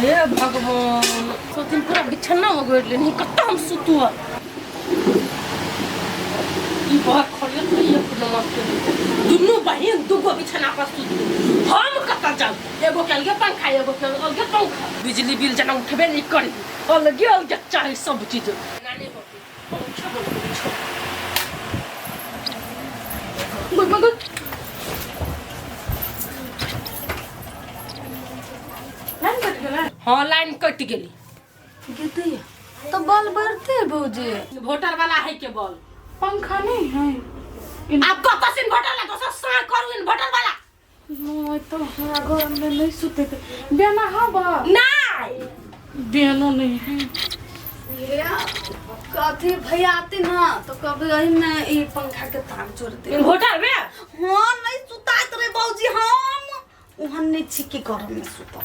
हे भगवान, सोचिन पूरा बिछन्ना हो गेल नहीं, कत्ता हम सुतु। ई बार खड़िया तो एक नमस्ते। दुनू बहिन दुगो बिछना पर सुतु, हम कत्ता जाऊ? एगो के अलगे पंखा, एगो के अलगे पंखा। बिजली बिल जना उठबे नहीं करी, अलगे अलगे चाही सब चीज। नानी होती पंखा बंद करी छो। गुड गुड लाइन कटि गेलै। हाँ, लाइन कटि गेली। गेतै तो बल बढ़ते भौजी। वोटर वाला है के बल। पंखा नहीं है। आब कतऽ से इन्वर्टर ला दोसर साँ करू इन्वर्टर वाला। नहीं तो हमरा घर में नहीं सुते थे। बेना हवा। नहीं। बेनो नहीं है। कथी भैया आते ना तो कभी एही में ई पंखा के तार जोड़ दे। इन्वर्टर में? हाँ, नहीं सुतात रे भौजी, हम ओहन नहीं छी कि गरम में सुतब।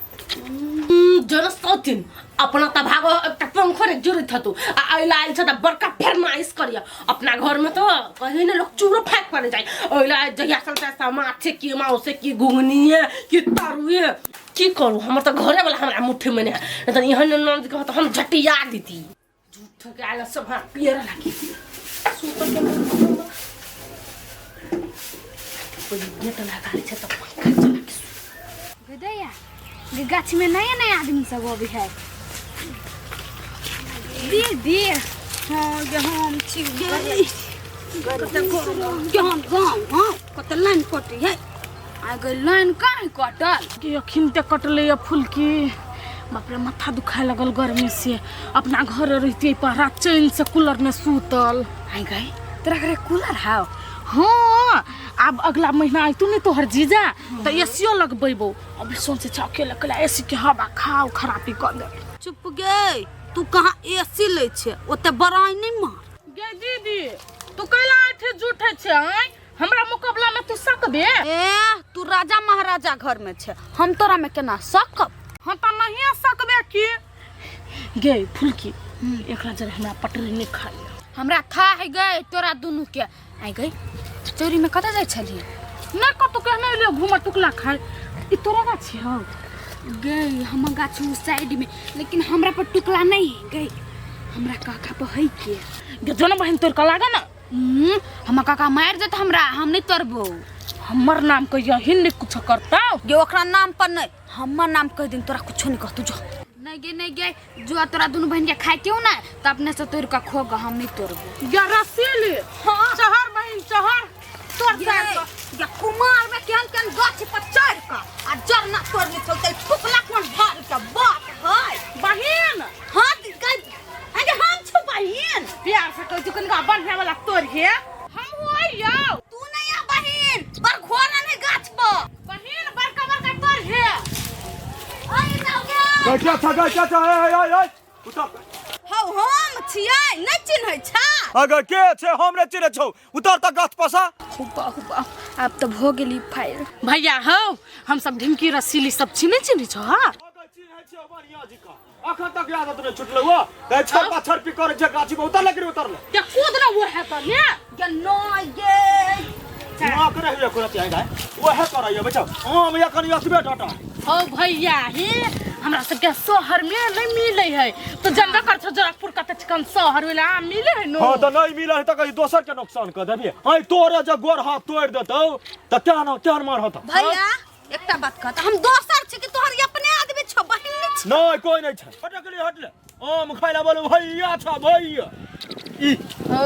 जन सौतिन अपना त भागो, एकटा पंखो ने जुड़ैत हतु आ अइला आयल छ त बड़का फरमाइश करिय। अपना घर में तो कहीं ने लोग चूरो फेंक पर जाए। अइला जहिया चलता समाथे की माउसे की घुंघनी की तरुए की करू। हमर त घरे वाला हमरा मुट्ठी में नहीं है, नहीं त एहन ननद के त हम झटिया दीती। झूठ के आयल सब हमरा पियर लागी सुत के कोई गेट लगा ले छै त पंखा चला के सुत। गदैया गे, गाछ में नया नया आदमी सब अबै है दीदी। हाँ गे, हम छी गे। कते गरम गे, हम गाँव। हाँ, कते लाइन कटी है। आ गई लाइन काहे कटल? कि अखिन ते कटले या फुलकी। बाप रे, माथा दुखाए लगल गर्मी से। अपना घर रहती पहरा चैन से कूलर में सूतल। आई गई, तोरा घरे कूलर हाव? हाँ, आब अगला महीना आयतू नहीं तोहर जीजा तो एसीओ लगबेबो। अभी सोचे छ अकेले अकेला एसी के हवा खाओ, खराबी कर दे। चुप गे, तू कहाँ एसी लै छै? ओते बड़ाई नहीं मार। गे दीदी, तू कैला ऐठे जूठे छै? आँय, हमरा मुकाबला में तू सकबे? ए, तू राजा महाराजा घर में छै, हम तोरा में केना सकब? हम तो नहीं सकबे की। गे फुलकी, एकरा जरा हमरा पटरी नहीं खाई। हमरा था है गए तोरा दुनू के। आई गई, चोरी में कतऽ जाइ छलियै? ना कतौ कहने एलियो, घूम टुकला खाए। ई तोरा गाछी हौ? गई, हमर गाछ उ साइड में, लेकिन हमरा पर टुकला नहीं है गई, हमरा काका पर है के। गे जो ना बहन, तोर का लागा ना। हमर काका मारि देत हमरा, हम नहीं तोड़बो। हमर नाम कहिया ही नहीं कुछ करता। गे, ओकरा नाम पर नहीं, हमर नाम कह दिन, तोरा कुछो नहीं कहतू, जो। नहीं गे, नहीं गे, जो तोरा दुनू बहन के खाए क्यों ना तो अपने से तोड़ के खो ग, हम नहीं तोड़बो। गे रसीली, हाँ। चहर बहन, चहर तोड़। गे, तोड़। गे कुमार में केहन केहन गाछ पर चढ़ के आ जरना तोड़ने चलते टुकला कोन भर के बात है। बहन। हाँ गई, अरे हम छु बहिन। प्यार से कहै छी, कनिका बढ़िया वाला तोड़ हे, हम आइयो। तू नहीं आ बहिन, पर घोड़ा नहीं गाछ पर। बहिन, बड़का बड़का तोड़ हे। अरे ना गे। क्या था, क्या था? ए ए ए, उतर। हौ, हम छियै, नहीं चिन्है छा? अगर के छै, हम नहि चिन्है छौ। उतर त गाछ पसा। हुब्बा हुब्बा, आब तऽ भऽ गेली फायर। भैया हौ, हम सब ढिमकी रसीली सब छी, नहीं चिन्है छौ? हाँ। अगर चिन्है छियौ बढ़िया जी का, अखन तक आदत नहि छुटलौ। हो कहै छरपा छरपी करै छै गाछी पर। उतर लकड़ी, उतर ले। क्या कूद ना वो है तो ने। गे नहीं गे। वहाँ करे हुए करत है गाय, वह करैया बचाओ। हम एखन एतबे टाटा। हो भैया हे, हमरा सबके शहर में नहीं मिले है तो जनबे कर छौ जनकपुर कते चिकन शहर वाला आम मिले है नो। हाँ तऽ नहि मिले है तऽ कहीं दोसर के नुकसान कर देबी। हां, तोरे जे गोर हाथ तोड़ देतौ तऽ केहन केहन मार होता। भैया, एकटा बात कहत, हम दोसर छी कि तोहर अपने आदमी छौ? बहिन नहीं छी? नहीं, कोई नहीं छै। हट के लिए, हट ले। आम खाइ ला बोलू भैया छ भैया ई। हौ,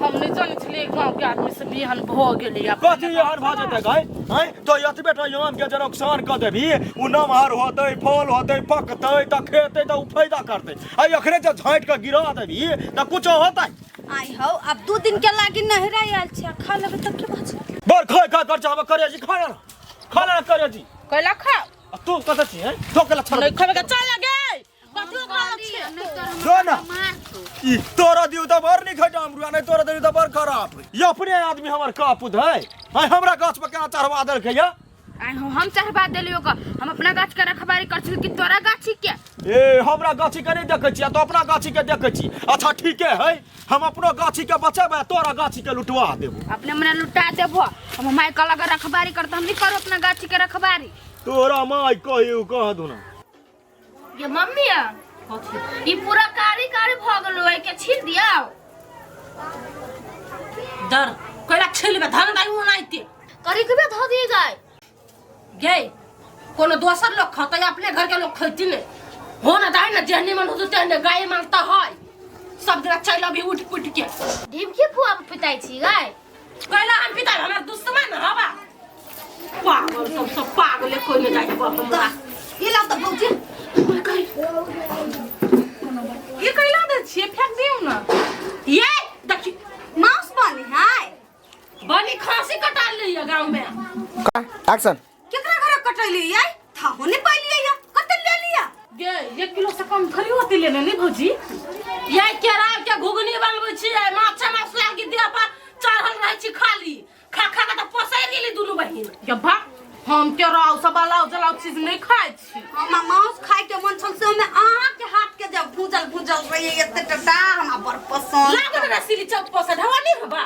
हम नहीं जानै छलियै गाँव के आदमी से बिहान भऽ गेलै आब। कथी एहन भऽ जेतै गाय? हैं, तो एतबे टा आम के जे नुकसान कऽ देबही, ओ नमहर होतै, फल होतै, पकतै तऽ खेतै तऽ ओ फायदा करतै। आ एखने जे झाँटि कऽ गिरा देबही तऽ कुछो होतै? आई हौ, आब 2 दिन के लागी नहिरा आयल छी आ खा लेबै तऽ की भऽ जेतै? बड़ खाय खाय कर हम करे जी, खा लेना, खा लेना करे जी। कैला खा? आ तू कतऽ छी? हैं, तो केला छड़। नहीं खेबै के, चल गे। कथी ओकरा लग छै? जो ना। ई तोरा दियौ तऽ बड़ नीक है अमरुआ, नहीं तोरा दियौ तऽ बड़ खराब। ई अपने आदमी हमर कापुत है। हैं, हमरा गाछ पर केना चढ़वा देलकै या? आइ हम चढ़बा देलियो ग। हम अपना गाछ के रखबारी कर छी कि तोरा गाछी के? ए, हमरा गाछी के नहीं देखै छी आ तो अपना गाछी के देखै छी? अच्छा ठीके है, हम अपनो गाछी के बचेबै, तोरा गाछी के लुटवा देबो। अपने मने लुटा देबो। हम माय कहलक रखबारी कर, त हम नहीं करू अपना गाछी के रखबारी। तोरा माय कहियो कह दूना। ये मम्मी कथी ई पूरा कारी कारी भऽ गेलो है के छील दियाओ डर कोइला छिलबे धन दाई ओनाइते करी के धो दिए गाय गे कोनो दोसर लोग खतै अपने घर के लोग खैती ने हो ना दाई ना जेहनी मन होतै तेहने गाय मानता है सब दिना चल अभी उठ पुट के ढिमकी फुआ पिताई छी गाय कैला हम पिता हमर दुश्मन हवा पागल सब सब पागले कोई नहीं जाए बाप हमरा ई लाउ तऽ भौजी ई कैला दै छियै फेंक दियौ ने ये देखी मांस बनी है बनी खांसी कटा ली है गांव में एक्शन केकरा घर कटैली यै थाहो नहीं पाइलियै या कते ले लिया गे एक किलो से कम थोड़ी होती लेने नहीं भौजी ये केरा के घुगनी बनबै छियै माछा मांस लागी देह पर चढ़ल रहै छी खाली खा खा के तऽ पोसै गेली दुनू बहिन ये भा हम के राव सब अलाव जलाव चीज नहीं खाइ छी हमरा मांस खाय के मन छल से हमे अहाँ के हाथ के जब भूजल भूजल रहिए एते टटा हमरा बड़ पसंद लागल रसीली चौक पोसे ढवा नहीं हबा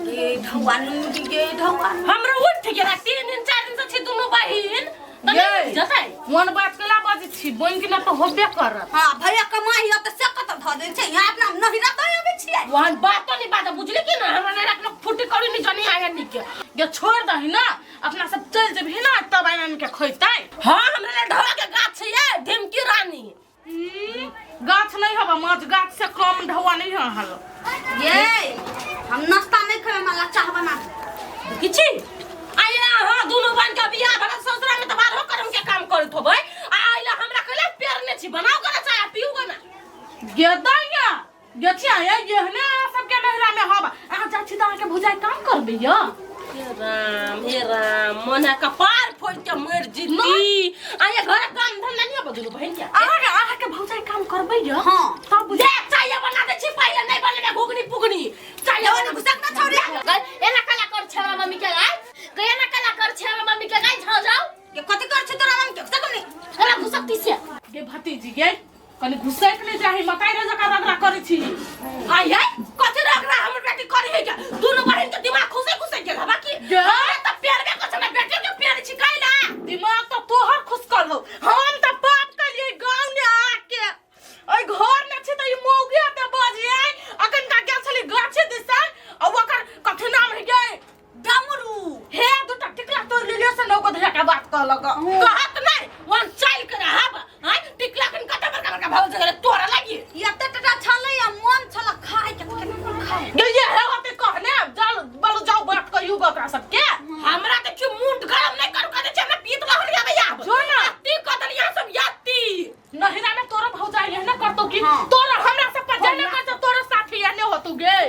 गे ढौआ नूट गे ढौआ हमरा उठ गेला 3 दिन 4 दिन से छी दुनू बहिन तऽ नहीं जतै वन बात केला बजै छी बनि के ना तऽ होबे करत हां भैया कमाई है त से कत धऽ दै छै यहाँ अपना नहीं रहते अबै छियै वहन बातो नहीं बात बुझली कि ना हमरा नहीं रखलो फुटी करी नहीं जनी आया नहीं के गे छोड़ दही ना अपना सब चल जेबही ना तब आनि के खैतै हाँ हमरा ले ढवा के गाछ छै ये ढिमकी रानी गाछ नहीं हवा माछ गाछ से कम ढौआ नहीं है हलो ये हम नाश्ता नहीं खेबै मला चाह बना दे। किछि आइला हाँ दुनू बन के बियाह भला ससुरा में त बारहो करम के काम करत होबै आ आइला हमरा कहला पेरने छी बनाओ गना चाय पीऊ गना गे दैया गे छिया ये एहने अहाँ सबके नहिरा में हवा अहाँ जाइ छी तऽ अहाँके भुजाइ काम करबै यऽ हे राम हे राम मन कपार फोड़ के मर जीती आ ये घर काम धंधा नहीं बदलू बहन के अहाँके भौजाइ काम करबै यऽ हाँ। तब बुझ ले चाय बना दे छी पहिले नहीं बनेबे घुगनी पुगनी चाय जवन घुसक ना छौरी गाय एना कला कर छै हमरा मम्मी के गाय गय एना कला कर छै हमरा मम्मी के गाय झाओ जाओ के कथि कर छै तोरा मम्मी के घुसक नहीं एना घुसकती से गे भतीजी गे कनि घुसैक नहि जाही मकाइ रे जकाँ रगड़ा करै छी आई है कथि रगड़ा हमर बेटी करी है क्या दुनू बहिन के दिमाग खुसे खुसे गेल हबा की गे। हमरा त प्यार में कुछ ना बेटी के प्यार छी काइला दिमाग तऽ तोहर खुसकल हौ हम तऽ पाप कलियै गाँव ने आके ओहि घर ने छै तऽ ई मौगे तऽ बजियै अखन का गेल छली गाछे दिसन आ ओकर कथी नाम है गे डमरू हे दूटा टिकला तोड़ लेलियै से नौको धैया के बात कहलक कहत नहीं वन चाइल के रहब हां टिकला कन कत बड़का बड़का भाव जगह तोरा लागी एते टटा छलै आ मन छल खाय के केना कोन खाय गे ये हे होते कहने जल बलु जाउ बात कहियौ ग ओकरा सबके हमरा देखियो मुंड गरम नहीं करू कह दे छै हमरा पीत रहल या भैया जो ना। ती कह देली यहाँ सब याती नहिरा में तोरा भौजाई एहने करतौ कि हाँ। तोरा हमरा से पजने करतौ तोरा साथी एहने होतौ गे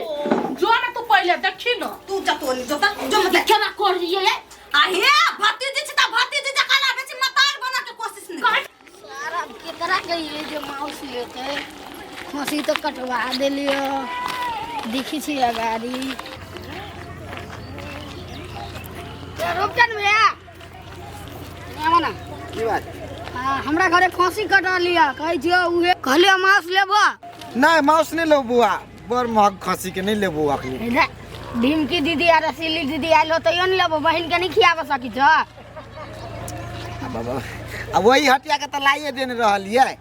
जो ना तू पहिले देखी न तू जतो नहीं जोता जो मतलब केना कर दिए आ हे भतीजी छी त भतीजी जकाँ लागै छी मतार बना के कोशिश नहीं कर। सारा केकरा कहिए जे माउस लेतै खसी तऽ कटवा देलियै देखै छी अगाड़ी रूपचंद भैया आबऽ ना की बात हाँ, हमरा घरे खसी कटल यऽ कहै छियौ उहे कहलियै माउस लेबऽ नहि माउस नहि लेबो बौआ बड़ महग खसी के नहि लेबो अखनी रे, ढिमकी दीदी आ रसीली दीदी आयल हो तैयो नहि लेबो बहिन के नहि खियाबऽ सकी छ आ बाबा आ वही हटिया के तऽ लाइए देने रहलियै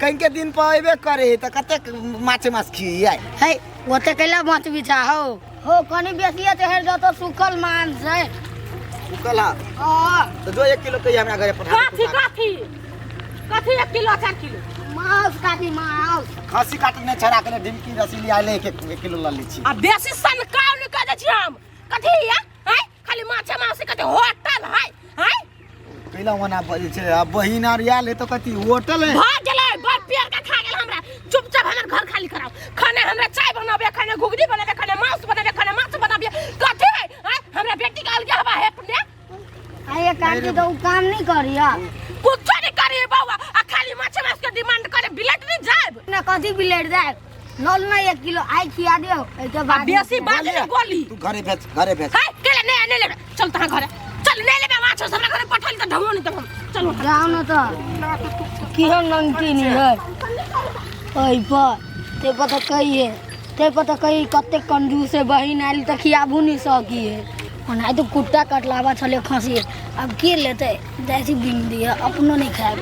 कहीं दिन पर अयबे करे है तऽ कतेक माछे माछ खियै है ओते कैला माछ बिछा हो हो कनी बेसिए तऽ हेर जतो सुखल मांस है सुखल है हाँ तऽ जो 1 किलो कहिया हमरा घरे पठा कथी कथी कथी 1 किलो 4 किलो मांस काटी मांस खसी काटने छड़ा के ढिमकी रसीली आले एक एक किलो लऽ लै छी आ बेसी सनकाव नहीं कह दै छी हम कथी या हैं खाली माछे मांस कथी होटल है हैं कैला ओना बजै छै आ बहिन आर आयल है तऽ कथी होटल है भऽ गेलै बड़ पेड़ के खा गेल हमरा चुपचाप हमर घर खाली कराओ खाने हमरा चाय बनाबे खाने घुघनी बनाबे खाने मांस बनाबे खाने माछ बनाबे कथी है हैं हमरा बेटी के अलगे हवा है अपने आ ये काटी तो उ काम नहीं करिया कुछो नहीं करी बौआ आ खाली माछ मांस के डिमांड करे बिलट नहीं जाएब ना कथी बिलेट जाए नल ना 1 किलो आई खिया दियो एके आ बाद बेसी बात नहीं गोली तू घरे भेज घरे भेज है केले नहीं नहीं लेबे चल तहाँ घरे चल नहीं लेबे माछ हमरा घरे पठल त ढंगो नहीं तब हम चलो जाओ न तो केहन नमकीन है ओहि पर ते पता कही है ते पता कही कते कंजूस है बहिन आयल तऽ खियाबू नहीं सकी है ओना तो कुत्ता कटलावा छले खसी अब के लेते जाइ छी बिन दिए अपनो नहीं खायब।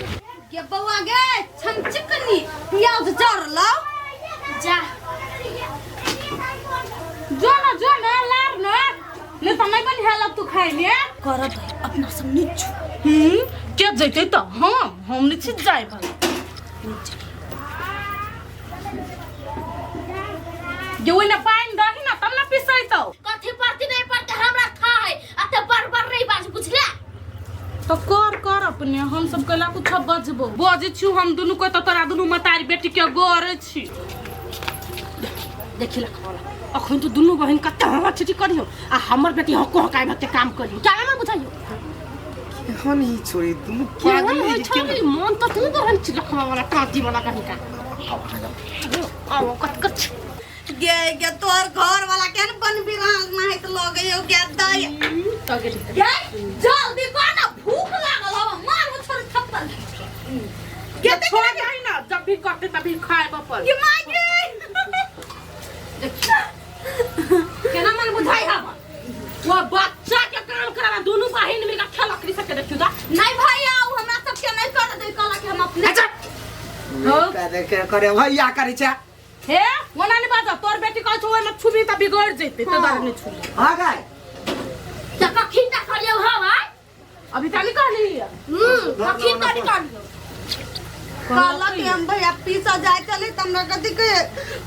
गे बौआ गे छमचिकनी प्याज जरलो जा जो ना जो ना लार ना नहीं तो नहीं बन हेलक तू खाइ ले कर दे अपना सब नीचू के जैते तो हम निश्चित जाए भला जे ओहिने पानि दही ना तब ना पिसैतौ। कथी पड़ती नहीं पड़ते हमरा था है अते बर बर नहीं बाज बुझले। तो कर कर अपने हम सब कैला कुछ बजबो बजै छी हम दुनू को तो तोरा दुनू मतारी बेटी के गोरे छी। देखी लखवाला अखन तो दुनू बहिन कते हवा छिटी करियो आ हमर बेटी हको हकाय भके काम करियो क्या ना बुझाइयो। केहन ही छोरी दुनू केहन पागल होइ है छौ केना? मन तो तू बहन छी लखवा वाला कांटी वाला कहीं का आओ कत कत गे गे तोर घर वाला केन बन बिरांग नाहित लगे हो गे दई गे जल्दी कर ना भूख लागल हो मार छोड़ थप्पड़ गे छोड़ दही ना जब भी करते तभी खाए बपर ये माय गे केना मन बुझाई हवा वो बच्चा के काम करावा दोनों बहिन मिलकर खेल लकड़ी सके देखियो दा। नहीं भैया उ हमरा सब के नहीं कर दे कहला कि हम अपने करे करे करे भैया करे छे हे ओना नहीं बाजा तोर बेटी कहै छौ ओइमे छुबी त बिगड़ जैते ते दुआरे नहीं छुबी। हां गाय त कखिन त करियो हवा अभी त नहीं कहली। कखिन त निकालियो कहला कि हम भैया पीसा जाए चले त हमरा कथी के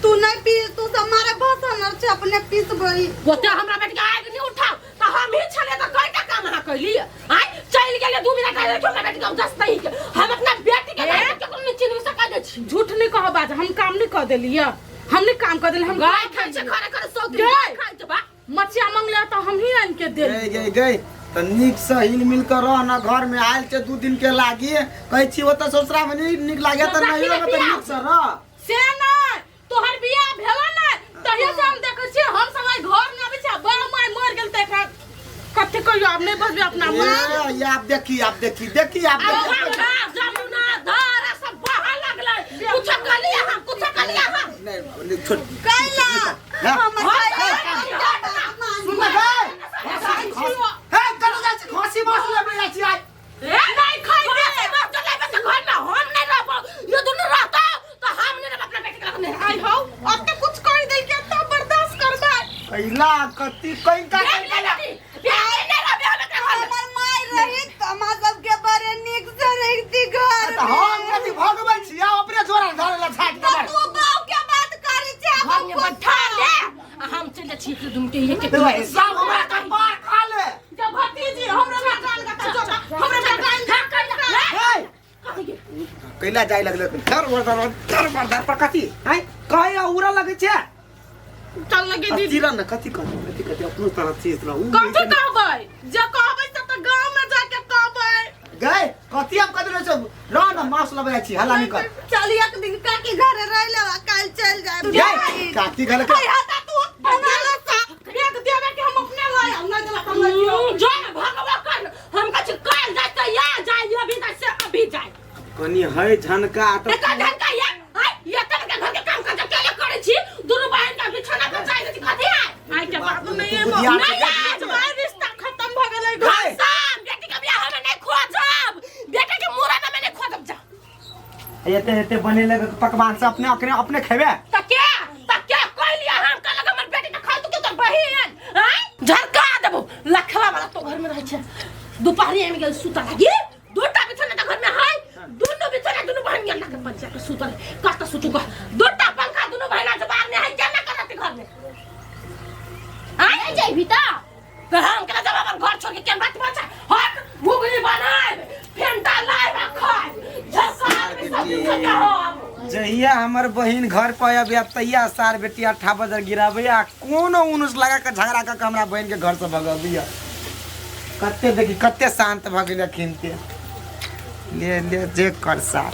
तू नहीं पी तू सब मारे भाषण आर छे अपने पीस भई। ओते हमरा बेटी के आग नहीं उठाओ त हम ही छले त कइटा काम अहाँ कैली आय चल गेले 2 मिनट आय हमरा बेटी के दस नहीं के हम अपना बेटी के नहीं केकरो नहीं चिन्ह सका दे छी। झूठ नहीं कह बाज हम काम नहीं कर देली हम नहीं काम कर देली हम गाय खाइ छै खरे खरे सौ दिन गाय। गाय खाइ छै बा मछिया मंगले त हम ही आन के देली। गई गई गई त नीक से हिल मिल कर रह ना घर में आयल छे 2 दिन के लागी कहै छी ओतऽ ससुरा में नहीं नीक लागे त नहीं में त नीक से रह। से नहीं तोहर बियाह भेला नहीं तहिया से हम देखै छी हम सब आइ घर में आबै छी बा माय मर गेल त एकरा कथी कहियो आब नहीं बजबे अपना ए, मन। ये आप देखी आप देखी देखी आप अब देखी। गंगा जमुना धारा सब बहा लगलै कुछ कलिया हम कुछ कलिया हम नहीं नहीं छोड़ कैला हाँ। हम सुन ना गई हे कतऽ जाइ छी खसी मासु लेबै जाइ छी आइ। ए नहीं खाइ दे बस चले बस घर में हम नहीं रहबो ये दुनू रहतो तो हम नहीं रहब अपना बेटी के लग नहीं। आइ हौ अते कुछ कहि देल के तब बर्दाश्त करबै। कैला कथी कैका बेटी बेटी नहीं रहबे हम एकरा घर में। हमर माय रही त हमरा सब के बड़े नीक से रहिती घर त हम कथी भगबै छी आ अपने जोरा धरे ला छाट के त तू बाऊ के बात करै छै घर में बैठा ले आ हम चल जाइ छी दुनू के एक एक तो सब हमरा के पार खा ले। जब भतीजी हमरा ना जान का जो हमरा ना जान हे कैला जाय लगले धर धर धर धर पर कथी हैं कहै उड़ा लगै छै चल लगे दीदी तीरा न कथी कथी कथी कथी अपनो तरह चीज रहू कथी कहबै जे कहबै से त गांव में जाके कहबै। गए कथी हम कथी रहै छौ रह न मांस लबै जाइ छी हल्ला नहीं कर। चल एक दिन काकी घरे रह लेबा काल चल जाए। गए काकी घर के भैया त तू बना सा एक देबे के हम अपने लाय हम नहीं देला हम नहीं। जो भगवा कर हम कछ काल जाय त या जाय अभी जाय से अभी जाय कनी है झनका त एकर झनका या आय ये तक के घर के काम काज अकेले करै छी दुनू बहिन के बिछौना पर जाय छी कथी आय आइ के बाद नहीं तू बुधियार नहीं छै, आज भाई रिश्ता खत्म भ गेलै घर। गए। साम बेटी के बियाह में नहीं खोजब बेटा के मुरा में नहीं खोजब जा। एते एते बनेले पकवान से अपने अपने अपने खेबे त के कहलिया हम कहलक हमर बेटी के खाल तू के तोर बहिन आय झरका देबो लखवा वाला तो घर में रहै छै दुपहरिया में गेल सुता लागी दूटा बिछौना त घर में है दुनू बिछौना दुनू बहन गेल ना के जाके सुतल कत सुतू कह दूटा पंखा दुनू बहना जबार में है केना करत घर में आय नहीं जाइबी त हम केना जब अपन घर छोड़ के केना बात बचा हट घुघनी बनाए फेंटा लाए खाए झरका आदमी सब दिन के हो। जहिया हमर बहिन घर पर अबिया तहिया सार बेटी 8 बजे गिराबैया कोनो उनुस लगा के झगड़ा कऽ के हमरा बहिन के घर से भगबिया। कते देखी कते शांत भऽ गेल अखिन ते ले ले जे कर सार।